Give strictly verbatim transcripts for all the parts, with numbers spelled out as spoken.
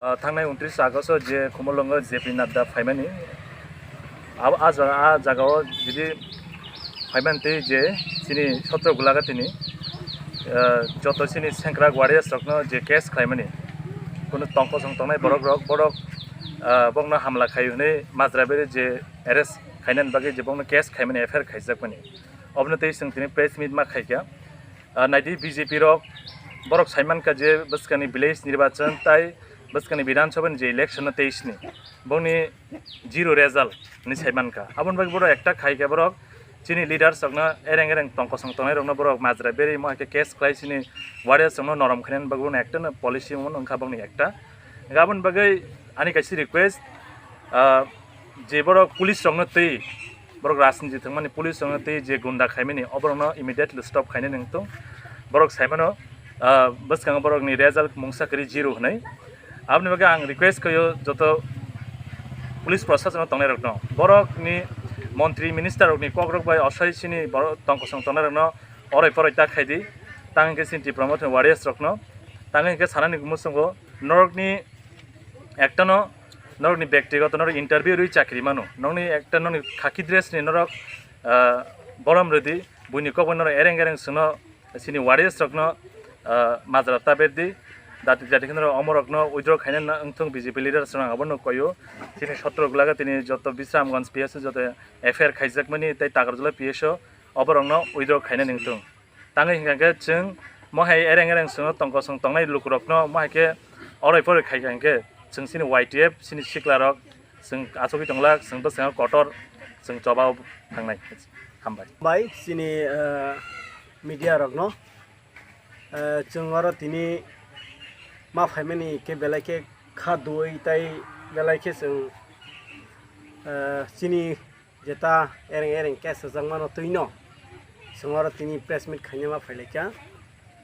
Ah, thangnai untris August o je Khumulwngo J P Nadda phaimani, abo, ah jaga, ah jaga o jodi phaimani tei je chini sotro gulaga tini, ah, joto chini sengkrak warriors rokno je case khlaimani, kunu tongkosong tongnai borok rok, borok, ah, bokno hamla khai hwnwi majra beri je arrest khainani bagwi je bokno case khaimani, F I R khaijakmani, obono tei chwng tini press meet ma khaikha. Ah, naidi B J P rok, borok saimankha je bwskangni village nirbachan tai bwskangni Bidhan Sabha ni je election no teis ni, bongni zero result hinwi saimankha. Aboni bagwi borok ekta khaikha, borok chini leaders rokno ereng ereng tongkosong tongnai rokno borok majra beri mo hai khe case khlai chini warriors rokno norom khainani bagwi bono ekta no policy wngkha bongni ekta. Aboni bagwi ani kaisa request, ah, je borok police rokno tei borok rajniti thwngmani police rokno tei je gunda khaimani, oborokno immediately stop khainani wngthung. Borok saimano, ah, bwskango borokni result mungsa kwrwi zero hwnwi. Aboni bagwi ang request khaio joto police prosasono tongnairokno, borokni montri minister rokni kokrok bai osai chini borok tongkosong tongnairokno oroi poroi ta khaidi. Tang hwnkhe chini Tipra Mothani warriors rokno, tang hwnkhe sanani muchungo norokni ekta no norokni bektigoto norok interview rwi chakri mano, nokni ekta nokni khaki dress ni norok, ah, borom rwdi, buini kokbai norok ereng ereng chwngno chini warriors rokno, ah, majra ta berdi, dati dati khe norok omorokno withdraw khaina na-, wngthung B J P leaders rok abono koio, chini sotro gulaga tini joto Bisramganj P S o joto F I R khaijakmani tei Takarjala P S o oborokno withdraw khaina nangthung. Tangwi hwnkha khe chwng mo hai ereng ereng chwngno tongkosong tongnai lukurokno mo hai khe oroi poroi khai kha hwnkhe chwng chini Y T F chini siklarok chwng achugwi tonglak, chwng bwskango kotor chwng choba thangnai. Hambai. Bai chini, eh, media rokno, eh, chwng oro tini ma phaimani khe belai khe kha dui tai belai khe chwng, eh, chini jeta ereng ereng case rwjakmano twino chwng oro tini press meet khaina ma phailaikha.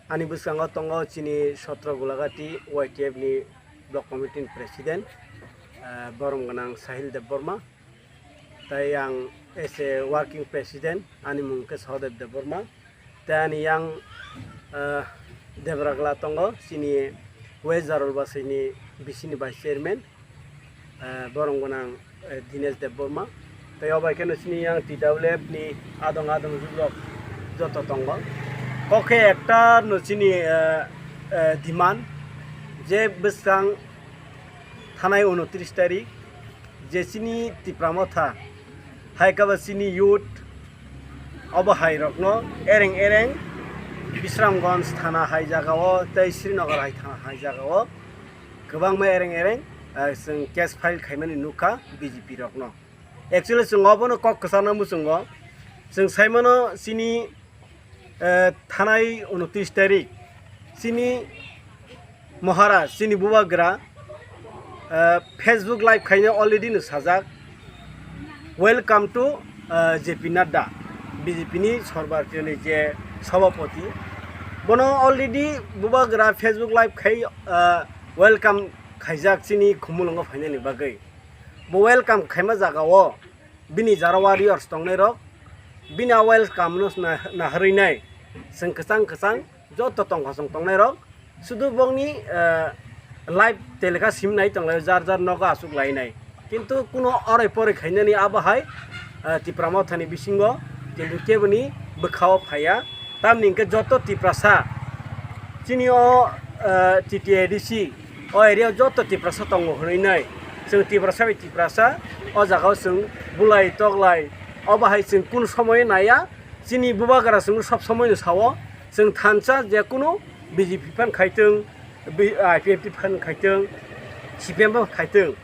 Ani bwskango tongo chini sotro Gulagati Y T F ni block committee ni president, eh, borom gwnang Sahil Debbarma, tai ang as a working president, ani mung khe Sahadev Debbarma. Tei ani yang, eh, Debragla tongo, chini West Jarulbasini bisini vice chairman, eh, borom gwnang, eh, Dinesh Debbarma. Tei obo hai kheno chini yang T W F ni adong adong jugrok joto tongo. Kok khe ekta no chini, eh, eh, demand je bwskang thanai unotris tarik je chini Tipra Motha hai khe bo chini youth obo hai rokno ereng ereng Bisramganj thana hai jagao tei Srinagar hai thana hai jagao kwbangma ereng ereng, eh, chwng case file khaimani nukha B J P rokno. Actually chwng obono kok kwchangno muchungo. Chwng saimano chini eh, thanai unotris tarik chini Maharaj, chini Bubagra, eh, Facebook live khaina already no sajak, "Welcome to, eh, J P Nadda," B J P ni Sarbartiyani je Sabhapati. Bono already Bubagra Facebook live khai, eh, welcome khaijak chini Khumulwngo phainani bagwi. Bo welcome khaima jagao bini jara warriors tongnairok, bini a welcome no na-, naharwinai chwng kwchang kwchang joto tongkosong tongnairok, sudu bongni, eh, live telecast simnai tonglaio, jar jar nogo achuk lainai. Kintu kuno oroi poroi khainani abo hai, eh, Tipra Mothani bisingo kintu keboni bwkhao phaiya. Tamni hwnkhe joto Tiprasa chini o, eh, T T A D C o area o joto Tiprasa tongo hwnwi nai. Chwng Tiprasa bai Tiprasa o jagao chwng bulai toklai obo hai chwng kunu somoyo naiya. Chini Bubagra chwngno sob somoino sao, chwng thansa je kunu B J P phan khaitwng, B-, I P F T phan khaitwng, C P M phan khaitwng.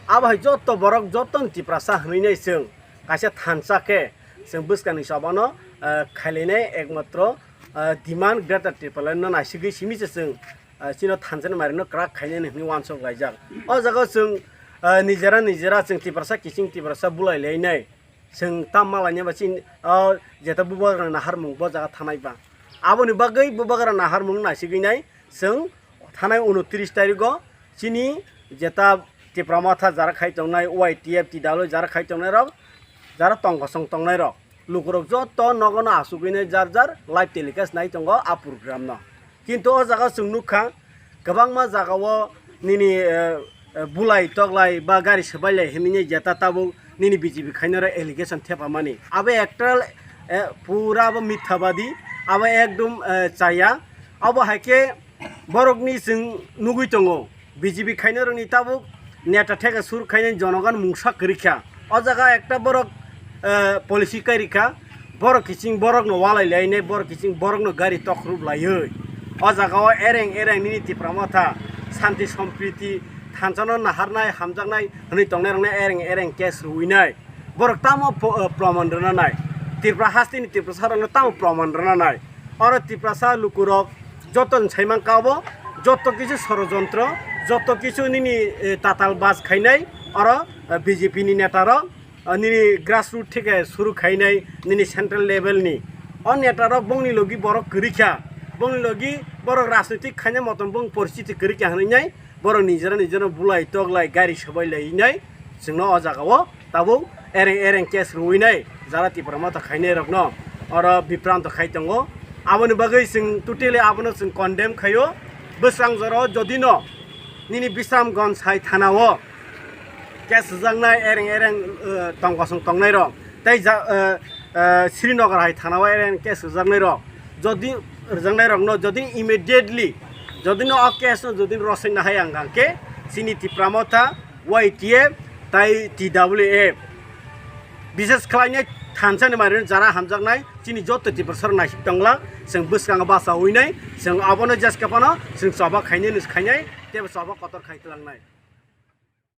Abo hai joto borok jotoni Tiprasa hwnwi nai chwng kaisa thansa khe chwng bwskangni chobano, eh, khailainai ekmatro, eh, demand Greater Tipraland no naisigwi simi se chwng, eh, chino thansa ni mairokno kwrak khainani hwnwi uansuk laijak. O jaga chwng, eh, nijera nijera chwng Tiprasa kiching Tiprasa bulai lainai. Chwng tam malainai ba chini, o, jeta Bubagra naharmung bo jaga thanai ba. Aboni bagwi Bubagra naharmung naisigwi nai chwng thanai unotris tarigo chini jeta Tipra Motha jara khai tongnai, Y T F, T W jara khai tongnai rok, jara tongkosong tongnai rok, lukurok joto nogono achugwi nai jar jar live telecast nai tongo a program no. Kintu o jaga chwng nukha, kwbangma jagao nini, eh, eh, bulai toklai ba gari swbailai hinwi jeta tabuk nini B J P khainaro allegation thepamani. Abo ektal, eh, pura abo mithabadi, abo ekdom, eh, chaya. Abo hai khe borokni chwng nugwi tongo, B J P khainarokni tabuk neta theka sur khainai jonogon mungsa kwrwi kha. O jaga ekta borok, eh, policy kai rikha, borok kiching borokno walai lainai, borok kiching borokno gari tokrup laiwi. O jaga o ereng ereng nini Tipra Motha santi sompriti thansano naharnai, hamjaknai hwnwi tongnai rokno ereng ereng case rwinai. Borok tamo po-, eh, proman rwna nai? Tripura hasteni Tiprasa rokno tamo proman rwna nai? Oro Tiprasa lukurok joto ni saimang kabo, joto kisu sorojontro, joto kisu nini, eh, tatal bas khainai, oro, eh, B J P ni neta rok, ah, nini grassroot theke suru khainai, nini central level ni. O neta rok bongni logi borok kwrwi kha, bongni logi borok rajnitik khainai motom bong poristiti kwrwi kha hwnwi nai, borok nijera nijera bulai toklai gari sobai lainai, chwngno o jaga o tabuk ereng ereng case rwinai jara Tipra Motha khainai rokno oro bipranto khai tongo. Aboni bagwi chwng totally abono chwng condemn khaio. Bwswng jora o jodi no nini Bisramganj hai thana o case rwjaknai, ereng ereng, eh, tongkosong tongnai rok, tei ja-, eh, eh, Srinagar hai thana o ereng case rwjaknai rok, jodi rwjaknai rokno jodi immediately jodi no o case no jodi rosai na hai ang khe chini Tipra Motha, Y T F tai T W F, bises khlainai thansa ni mari jara hamjaknai chini joto Tiprasa rok naisik tongla, chwng bwskango basa uinai, chwng abono jeske phano chwng choba khainai nws khainai tei choba kotor khai tlangnai.